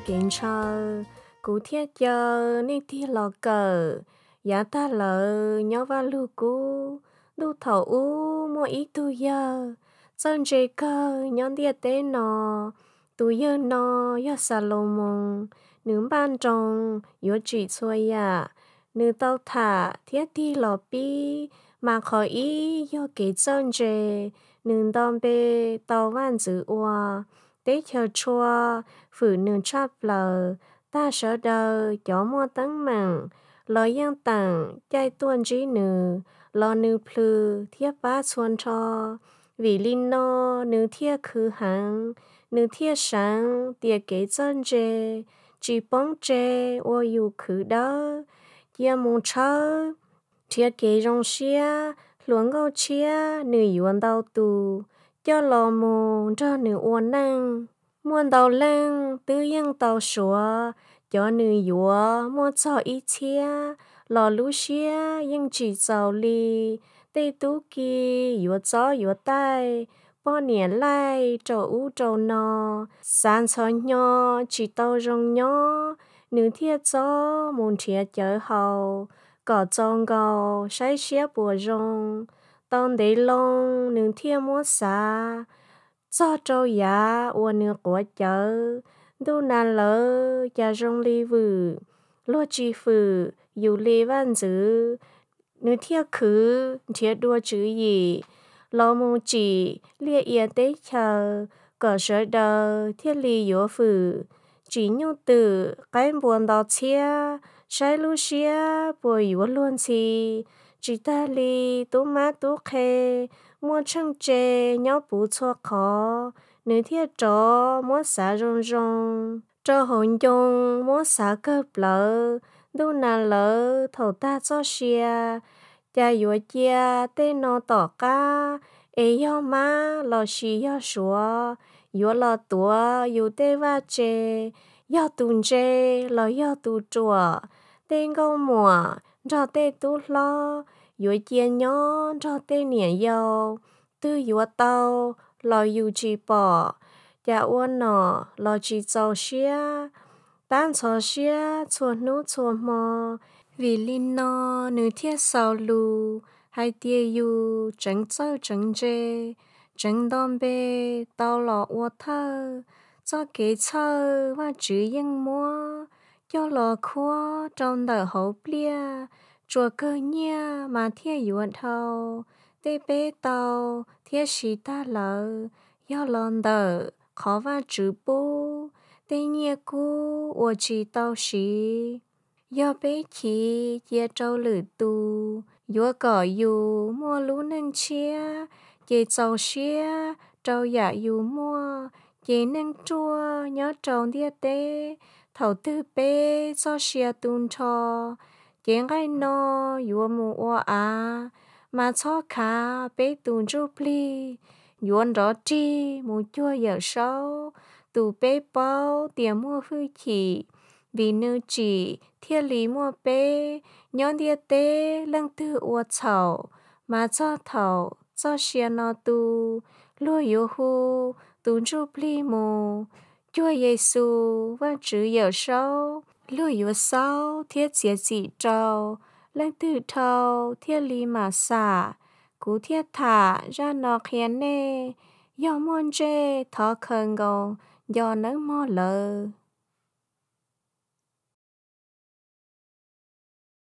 kev ntshaw, kuv thiaj caw nej tig los kawm. Yav tag lawm nyob Vaj Lug Kub, ntuj thaum ub muaj ib tug yawg txawj ntse kawg nyob ntiaj teb no. Tus yawg no yog Xas Los Moos, nws npaj nroos yuav tsim txhua yam. Nws tau tham thiab tig los pib, mas qhov ib yog kev txawj ntse. Nws nto npe tau vaj ntxwv ua, teb chaws tshua fwm nws tshaj plaws. Tag sawv daws cov muaj teeb meem los yeej teem caij tuaj ntsib nws, los nws plhws thiab pab txhua nrho. Vim li no nws thiaj khwv heev, nws thiaj seev tias kev txawj ntse tsis poob tseg ua yus khwv dawb. Cia mus tshawb, nrhiav kev zoo siab, hluas nkauj tshiab nws yuav ntau tus, coj los mus nrog nws ua neej. Muaj ntau leej twb yeej tau suav, cov nws yuav muaj txog ib txhiab, los lub siab yeej tsis txaus li. Tej tub ki yuav txob yuav taij, poj niam laij rau ub rau no, xav ntxhov hnyo tsis tau zoo nyob, nws thiaj txob mus nrhiav cawv haus, kom txaus nkaus saib siab puas zoo. Tau ntev loo nws thiaj muab xav, txog rau yav uas nws quav cawv. Ntuj nas lawv cas zoo li vwm, luag tsis fwm yus li vaj ntxwv. Nws thiaj khwv nrhiav dua tswv yim los mus tsim liaj ia teb chaws, kom sawv daws thiaj li yuav fwm. Tsim nyuj twm qaib npua nto txhiab, saib lub siab puas yuav luag ntxhi. Tsis tag li, tub mab tub qhe muaj tsheej tse nyob puv txhua qhov, nws thiaj rov muab xav zoo zoo. Rau hauv ncoo muab xav kawg plawv, ntuj nas lawv thaum tag txoj sia, cas yuav cia tej no tom qab, es yog mab los sis yog suav yuav los tuav yus tej vaj tse, yog tus ntse los yog tus ruam. Tej nkauj muam nrog tej tub hlob yuav cia nyob nrog tej niam yau, twg yuav tau los yus tsis pom, cas ua nom los tsis txaus siab, tab ntxhov siab txhua hnub txhua hmo. Vim li no nws thiaj xaus lus hais tias yus tseev txawj tseev ntse, tseev nto npe tau los ua thawj. Txoj kev txhawj Vajtswv yeej muab coj los khuab rau ntawm hauv pliaj, tsuas kawg nyiaj mas thiaj yuav dhau. Tej peb tau thiab siv tag lawm, yog los ntawm qhov Vajtswv pub, tej nyiaj kub uas tsis tau siv. Yog peb chiv cia rau lwm tus, yuav kom yus muaj lub neej tshiab, ces txaus siab rau yam yus muaj, ces neej ruaj nyob rau ntiaj teb. Thaum twg peb txoj sia tu nrho, ces nqaij no yuav mus ua av, mas txhob khav peb tus ntsuj plig, yuav nrov rig mus cuag Yawm Saub, tus peb paub tias muaj hwj chim, vim nws tsim thiaj li muaj peb. Nyob ntiaj teb leej twg ua txhaum, mas txog thaum txoj sia no tu, luag yuav hu tus ntsuj plig mus cuag Yexus Vajtswv Yawm Saub. Luag yuav xaub thiab txiav txim rau leej twg dhau thiaj li mam xam. Kuv thiaj tham zaj no qhia nej, yog muaj ntsej thov khaws nkaus nco nawb mog lawm.